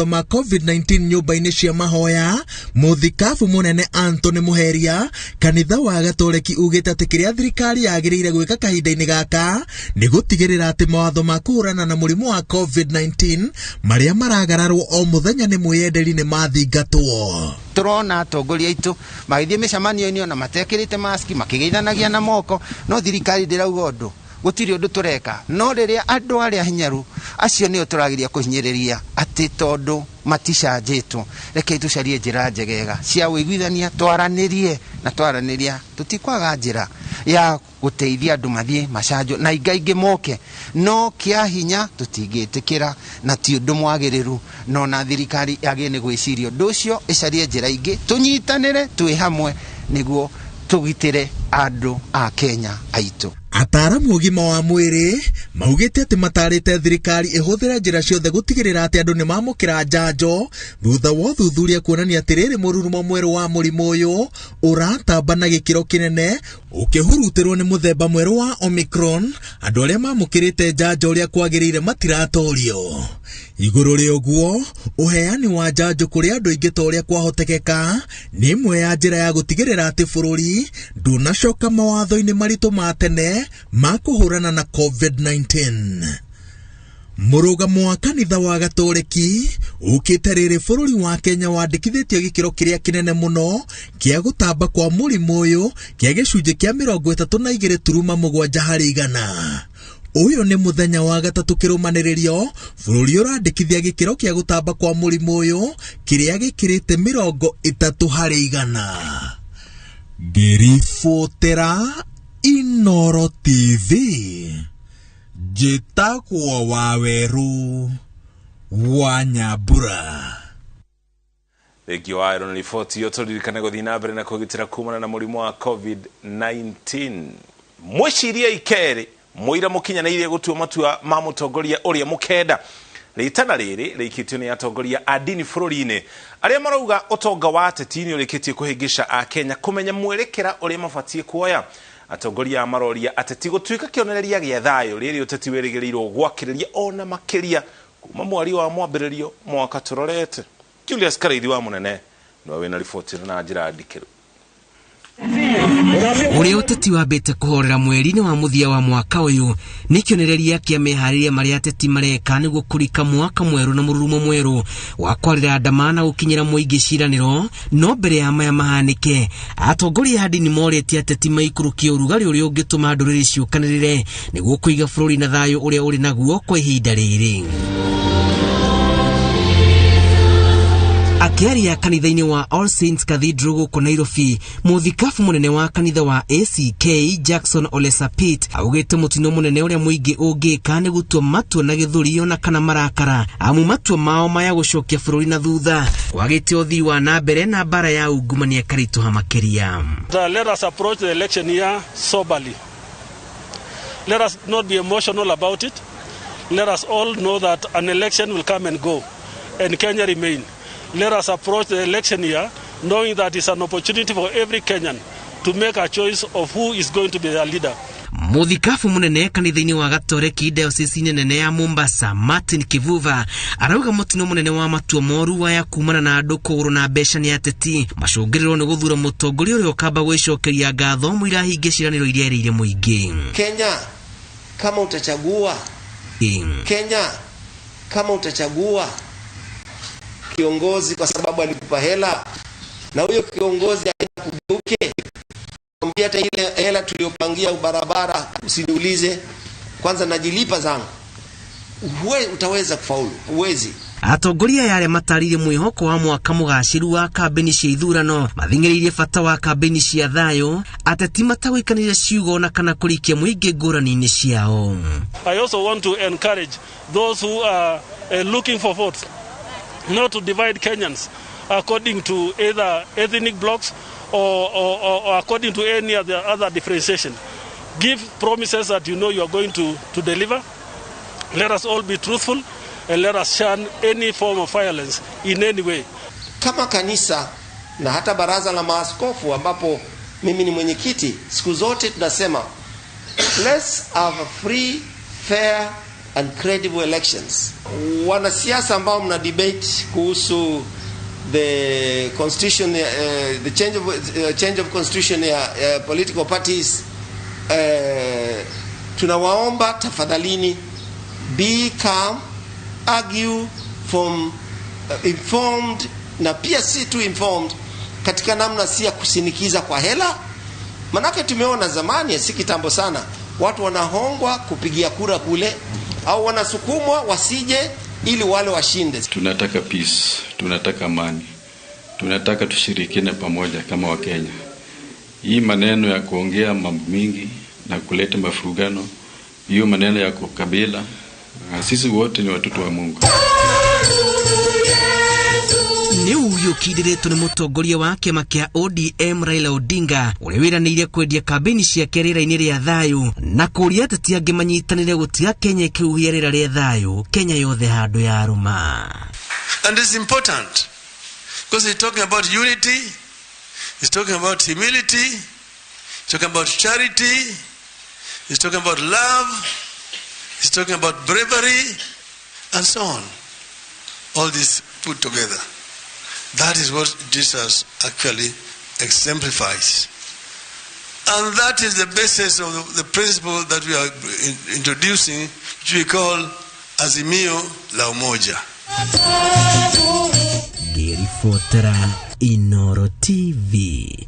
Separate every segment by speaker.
Speaker 1: Ma COVID-19 nyũmba-inĩ cia mahoya. Mũthikabu mũnene Anthony Muheria kanitha wa Gatoreki ugĩte atĩ kĩrĩa thirikari yagĩrĩire gwĩka kahinda-inĩ gaka nĩ gũtigĩrĩra atĩ mawatho ma kũhũrana na mũrimũ wa COVID-19 marĩa maragararwo o mũthenya nĩ mwĩyenderi nĩ mathingatwo.
Speaker 2: Tũrona atongoria aitũ magĩthiĩ mĩcemanio-inĩ ona matekĩrĩte maski, makĩgeithanagia na moko, no thirikari ndĩrauga ũndũ, gũtirĩ ũndũ tũreka. No rĩrĩa andũ arĩa hinyaru acio nĩo tũrageria kũhinyĩrĩria atĩ tondũ maticanjĩtwo, rekei tũcarie njĩra njegega cia ũiguithania, twaranĩrie na twaranĩria tũtikwaga njĩra ya gũteithia andũ mathiĩ macanjo na ingaingĩ moke, no kĩa hinya tũtingĩtĩkĩra na ti ũndũ mwagĩrĩru, no na thirikari yagĩrĩire nĩ gwĩciria ũndũ ũcio, ĩcarie njĩra ingĩ, tũnyitanĩre twĩ hamwe nĩguo tũgitĩre andũ a Kenya aitũ.
Speaker 1: Ataaramu ũgima wa mwĩrĩ maugĩte atĩ matarĩte thirikari ĩhũthĩre njĩra ciothe gũtigĩrĩra atĩ andũ nĩ mamũkĩra njanjo thutha wa ũthuthuria kuonania atĩ rĩrĩ mũrurumo mwerũ wa mũrimũ ũyũ ũratamba na gĩkĩro kĩnene ũkĩhurutĩrwo nĩ mũthemba mwerũ wa Omicron. Andũ arĩa mamũkĩrĩte njanjo ũrĩa kwagĩrĩire matiratorio. Igũrũ rĩa ũguo, ũheani wa njanjo kũrĩ andũ aingĩ ta ũrĩa kwahotekeka nĩ ĩmwe ya njĩra ya gũtigĩrĩra atĩ bũrũri ndũnacoka mawatho-inĩ maritũ ma tene ma kũhũrana na COVID-19. Mũrũgamo wa kanitha wa Gatoreki ũkĩte rĩrĩ bũrũri wa Kenya wandĩkithĩtio gĩkĩro kĩrĩa kĩnene mũno kĩa gũtamba kwa mũrimũ ũyũ kĩa gĩcunjĩ kĩa 32.7 harĩ igana. Ũyũ nĩ mũthenya wa gatatũ kĩrũmanĩrĩrio bũrũri ũrandĩkithia gĩkĩro kĩa gũtamba kwa mũrimũ ũyũ kĩrĩa gĩkĩrĩte 30 harĩ igana. Ngĩribotera Inoro TV, njĩtagwo Waweru wa Nyambura.
Speaker 3: Thengio wa ĩno riboti ĩyo, tũririkane gũthiĩ na mbere na kũgitĩra kumana na mũrimũ wa COVID-19. Mwĩcirie ikerĩ mũira mũkinyanĩirie gũtua matua ma mũtongoria ũrĩa mũkenda. Rĩtana rĩrĩ rĩikĩtio nĩ atongoria a ndini bũrũri-inĩ arĩa marauga ũtonga wa ateti nĩ ũrĩkĩtie kũhĩngĩca Akenya kũmenya mwerekera ũrĩa mabatiĩ kuoya. Atongoria aya maroria ateti gũtuĩka kĩonereria gĩa thayũ rĩrĩ ũteti wĩrĩgĩrĩirwo gwakĩrĩria ona makĩria kuma mweri wa mwambĩrĩrio mwaka tũrorete. Julius Karaithi wa Mũnene nĩwe wĩna riboti ĩno na njĩra ndikĩru.
Speaker 4: Ũrĩa ũteti wambĩte kũhorera mweri-inĩ wa mũthia wa mwaka ũyũ nĩ kĩonereria kĩa meharĩria marĩa ateti mareka nĩguo kũrika mwaka mwerũ na mũrurumo mwerũ wa kwarĩra ndama na gũkinyĩra mũingĩ ciranĩro. No mbere ya maya mahanĩke, atongoria a ndini morĩtie ateti maikũrũkie ũrugarĩ ũrĩa ũngĩtũma ndũrĩrĩ ciũkanĩrĩre nĩguo kũiga bũrũri na thayũ ũrĩa ũrĩ naguo kwa ihinda rĩrĩ. Akĩaria kanitha-inĩ wa All Saints Cathedral gũkũ Nairobi, mũthikabu mũnene wa kanitha wa ACK Jackson Ole Sapit augĩte mũtino mũnene ũrĩa mũingĩ ũngĩka nĩ gũtua matua na gĩthũri ona kana marakara, amu matua mao maya gũcokia bũrũri na thutha kwagĩte ũthii wa na mbere na mbara ya ungumania ĩkaritũha makĩria.
Speaker 5: Let us approach the election year soberly. Let us not be emotional about it. Let us all know that an election will come and go and Kenya remain. Let us approach the election year knowing that it's an opportunity for every Kenyan to make a choice of who is going to be their leader.
Speaker 4: Mũthikabu mũnene kanitha-inĩ wa Gatoreki diocese nene ya Mombasa Martin Kivuva arauga mũtino mũnene wa matua moru waya kumana na andũ kũgũrwo na mbeca nĩ ateti macũngĩrĩrwo nĩ gũthura mũtongoria ũrĩa ũkamba gwĩcokeria ngatho mũira ahingie ciĩranĩro iria erĩire mũingĩ.
Speaker 6: Kenya kama utachagua Kenya kama utachagua kiongozi kwa sababu alikupa hela na huyo kiongozi akugeuke, mwambie hata ile hela tuliyopangia barabara usiniulize, kwanza najilipa zangu, utaweza kufaulu? Huwezi.
Speaker 4: Atongoria aya arĩa matarĩirie mwĩhoko wa mwaka mũgacĩru wa kambĩni cia ithurano mathing'ĩrĩirie bata wa kambĩni cia thayũ, ateti matagũikanĩria ciugo na kana kũrikia mũingĩ ngũrani-inĩ ciao.
Speaker 5: I also want to encourage those who are looking for votes not to divide Kenyans according to either ethnic blocks or according to any other differentiation. Give promises that you know you are going to deliver. Let us all be truthful and let us shun any form of violence in any way.
Speaker 6: Kama kanisa na hata baraza la maaskofu ambapo mimi ni mwenyekiti, siku zote tunasema let's have a free, fair and credible elections. Wanasiasa ambao mna debate kuhusu the constitution, the change of constitution ya political parties, tunawaomba tafadhalini, be calm, argue from informed, na pia si tu informed katika namna si ya kusinikiza kwa hela. Manake tumeona zamani, si kitambo sana, watu wanahongwa kupigia kura kule au wanasukumwa wasije ili wale washinde.
Speaker 7: Tunataka peace, tunataka amani, tunataka tushirikiane pamoja kama Wakenya. Hii maneno ya kuongea mambo mingi na kuleta mafurugano, hiyo maneno ya kukabila, sisi wote ni watoto wa Mungu.
Speaker 4: Nĩ uge ũkindĩrĩtwo nĩ mũtongoria wa kĩama kĩa ODM Raila Odinga, ũrĩa wĩranĩire kwendia kambĩini ciake rĩera-inĩ rĩa thayũ na kũũria ateti angĩ manyitanĩre gũtiga Kenya ĩkĩhuhia rĩera rĩa thayũ Kenya yothe handũ ya rũma.
Speaker 8: And it's important because he's talking about unity, he's talking about humility, he's talking about charity, he's talking about love, he's talking about bravery, and so on. All this put together. That is what Jesus actually exemplifies. And that is the basis of the principle that we are introducing, which we call Azimio la Umoja.
Speaker 4: Ngĩribotera Inoro TV,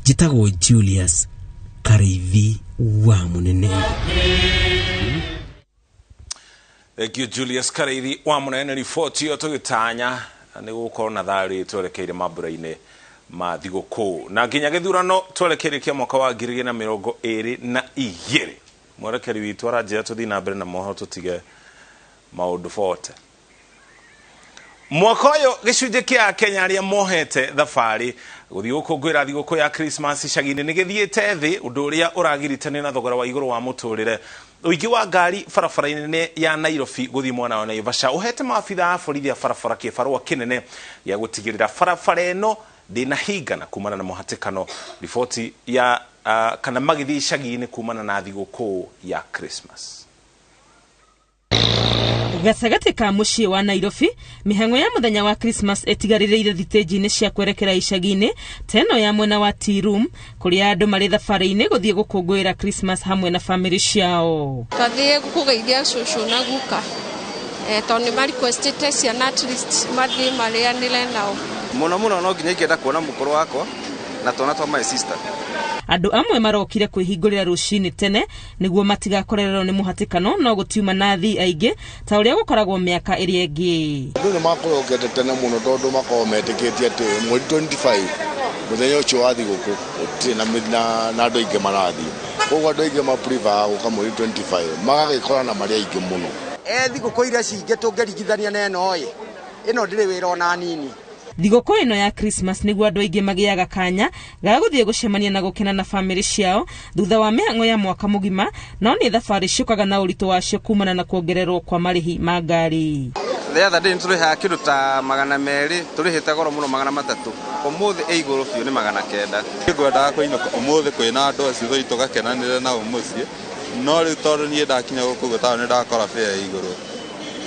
Speaker 4: njĩtagwo Julius Kariithi wa Mũnene.
Speaker 3: Thank you, Julius Kariithi wa Mũnene. Riboti ĩyo tũgĩtanya nĩ gũkorwo na thayũ twerekeire mambura-inĩ ma thigũkũ na nginya gĩthurano twerekeire kĩa mwaka wa 2022. Mwerekeri witũ aranjĩra tũthiĩ na mbere na mohoro, tũtige maũndũ bote. Mwaka ũyũ gĩcunjĩ kĩa Kenya arĩa mohete thabarĩ gũthiĩ gũkũngũĩra thigũkũ ya Christmas icagi-inĩ nĩ gĩthiĩte thĩ, ũndũ ũrĩa ũragiritania na thogora wa igũrũ wa mũtũrĩre. Ũingĩ wa ngari barabara-inĩ ya Nairobi gũthiĩ mwena wa Naivasha ũhete maabitha a borithi a barabara kĩbarũa kĩnene gĩa gũtigĩrĩra barabara ĩno ndĩnahingana kumana na mũhatĩkano. Riboti ya kana magĩthiĩ icagi-inĩ kumana na thigũkũ ya Christmas.
Speaker 9: Gatagatĩ ka mũciĩ wa Nairobi, mĩhang'o ya mũthenya wa Christmas ĩtigarĩrĩire thitĩnji-inĩ cia kwerekera icagi-inĩ ta ĩno ya mwena wa Tea Room, kũrĩa andũ marĩ thabarĩ-inĩ gũthiĩ gũkũngũĩra Christmas hamwe na bamĩrĩ ciao.
Speaker 10: Twathiĩ kũgeithia cũcũ na guka, tondũ nĩ ma-requestĩte ciana at least mathiĩ marĩanĩre nao.
Speaker 11: Mũno mũno no nginya ingĩenda kuona mũkũrũ wakwa na twana twa my sister.
Speaker 9: Andũ amwe marokire kwĩhingũrĩra rũcinĩ tene nĩguo matigakorererwo nĩ mũhatĩkano, no gũtiuma na athii aingĩ ta ũrĩa gũkoragwo mĩaka ĩrĩa ĩngĩ.
Speaker 12: Andũ nĩ makũrokete tene mũno tondũ makoragwo metĩkĩtie atĩ mweri 25 mũthenya ũcio wa thigũkũ gũtirĩ na andũ aingĩ marathiĩ, koguo andũ aingĩ ma prefer gũka mweri 25 magagĩkora na marĩ aingĩ mũno.
Speaker 13: Thigũkũ iria cingĩ tũngĩringithania na ĩno ĩ, ĩno ndĩrĩ wĩra ona nini.
Speaker 9: Thigũkũ ĩno ya Christmas nĩguo andũ aingĩ magĩaga kanya ga gũthiĩ gũcemania na gũkena na bamĩrĩ ciao thutha wa mĩhang'o ya mwaka mũgima, no nĩ thabarĩ ciũkaga na ũritũ wacio kumana na kuongererwo kwa marĩhi ma ngari.
Speaker 11: The other day nĩtũrĩhaga kĩndũ ta 200, tũrĩhĩte goro mũno 300, ũmũthĩ ĩ igũrũ biũ nĩ 900.
Speaker 14: Ngwendaga kũinũka ũmũthĩ kwĩna andũ acio tũthiĩ tũgakenanĩre nao mũciĩ, no rĩu tondũ niĩ ndakinya gũkũ ũguo taũni ndakora fare ĩ igũrũ,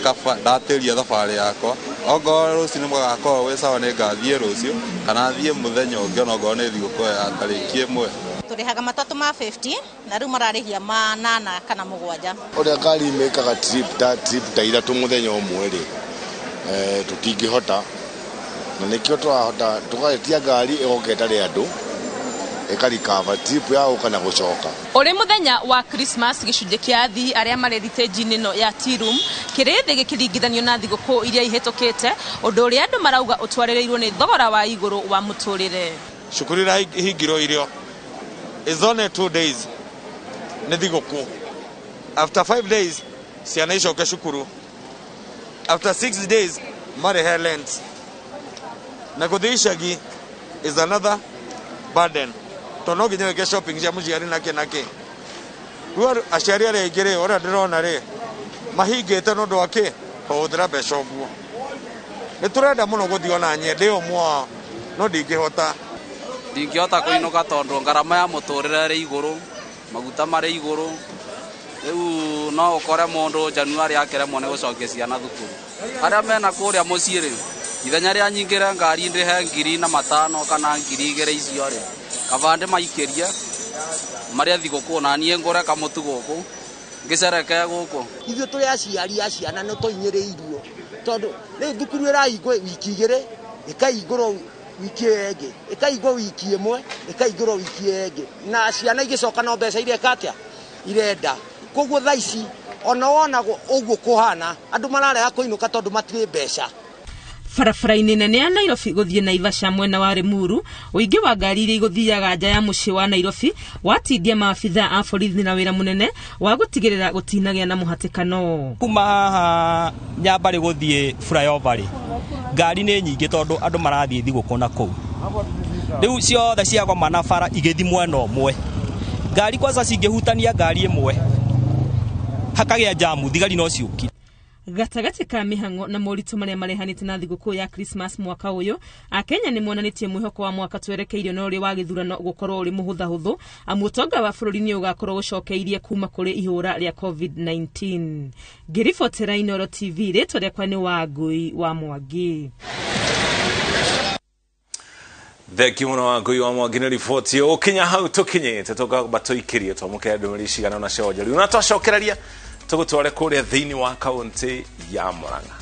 Speaker 14: kaba ndatĩria thabarĩ yakwa. Ongorwo rũciũ nĩ mũgakorwo gwĩ sawa nĩ ngathiĩ rũciũ kana thiĩ mũthenya ũngĩ onokorwo nĩ thigũkũ ya tarĩki 1.
Speaker 15: Tũrĩhaga matatũ ma 50 na rĩu mararĩhia ma 8 kana 7.
Speaker 12: Ũrĩa ngari imĩkaga trip ta ithatũ mũthenya ũmwe rĩ, tũtingĩhota, na nĩkĩo tũrahota tũgaĩtia ngari ĩgoka ĩtarĩ andũ ĩkarikava trip ya gũka na gũcoka.
Speaker 9: Ũrĩ mũthenya wa Christmas, gĩcunjĩ kĩa athii arĩa marĩ thitĩnji-inĩ ĩno ya Tea Room kĩrĩ thĩ gĩkĩringithanio na thigũkũ iria ihĩtũkĩte, ũndũ ũrĩa andũ marauga ũtwarĩrĩirwo nĩ thogora wa igũrũ wa mũtũrĩre.
Speaker 16: Cukuru irahingirwo irio is only 2 days nĩ thigũkũ. After 5 days ciana icoke cukuru, after 6 days marĩhe rent, na gũthiĩ icagi is another burden tondũ no nginya wĩke shopping cia mũciari nake nake. Rĩu aciari arĩa aingĩ rĩ, ũrĩa ndĩrona rĩ, mahingĩte nĩ ũndũ wa kĩ kũhũthĩra mbeca ũguo. Nĩ tũrenda mũno gũthiĩ ona niĩ ndĩ ũmwe wao, no ndingĩhota.
Speaker 11: Ndingĩhota kũinũka tondũ ngarama ya mũtũrĩre ĩrĩ igũrũ, maguta marĩ igũrũ, rĩu No ũkore mũndũ Januari akĩremwo nĩ gũcokia ciana thukuru. Arĩa mena kũrĩa mũciĩ rĩ, ithenya rĩa nyingĩre ngari ndĩhe 1500 kana 2000 icio rĩ, kaba ndĩmaikĩrie marĩa thigũkũ na niĩ ngũre kamũtu gũkũ ngĩcereke gũkũ.
Speaker 13: Ithuĩ tũrĩ aciari a ciana nĩ tũhinyĩrĩirio tondũ rĩu thukuru ĩrahingwo wiki igĩrĩ, ĩkahingũrwo wiki ĩyo ĩngĩ, ĩkahingwo wiki ĩmwe, ĩkahingũrwo wiki ĩyo ĩngĩ, na ciana igĩcoka no mbeca ireka atĩa irenda. Koguo thaa ici ona wona ũguo kũhana andũ mararega kũinũka tondũ matirĩ mbeca.
Speaker 9: Barabara-inĩ nene ya Nairobi gũthiĩ Naivasha mwena wa Limuru, ũingĩ wa ngari iria igũthiaga nja ya mũciĩ wa Nairobi watindia maabithaa a borithi na wĩra mũnene wa gũtigĩrĩra gũtinagĩa na mũhatĩkano.
Speaker 17: Kuma haha Nyambarĩ gũthiĩ flyover rĩ, ngari nĩ nyingĩ tondũ andũ marathiĩ thigũkũ na kũu. Rĩu ciothe ciagomana bara igĩthiĩ mwena ũmwe. Ngari kwanza cingĩhutania ngari ĩmwe, hakagĩa jamu, thigari no ciũkire.
Speaker 9: Gatagatĩ ka mĩhang'o na moritũ marĩa marehanĩte na thigũkũ ya Christmas mwaka ũyũ, Akenya nĩ monanĩtie mwĩhoko wa mwaka twerekeirio na ũrĩ wa gĩthurano gũkorwo ũrĩ mũhũthahũthũ, amu ũtonga wa bũrũri nĩ ũgakorwo ũcokeirie kuma kũrĩ ihũra rĩa COVID-19. Ngĩribotera Inooro TV, rĩtwa rĩakwa nĩ Wangũi wa Mwangi.
Speaker 3: Thengiũ mũno Wangũi wa Mwangi nĩ riboti ĩyo. Ũkinya hau tũkinyĩte tũkamba tũikĩrie twamũkĩre ndũmĩrĩri cigana ũna cia wonjoria na twacokereria tũgũtware kũrĩa thĩinĩ wa kaũntĩ ya Murang'a.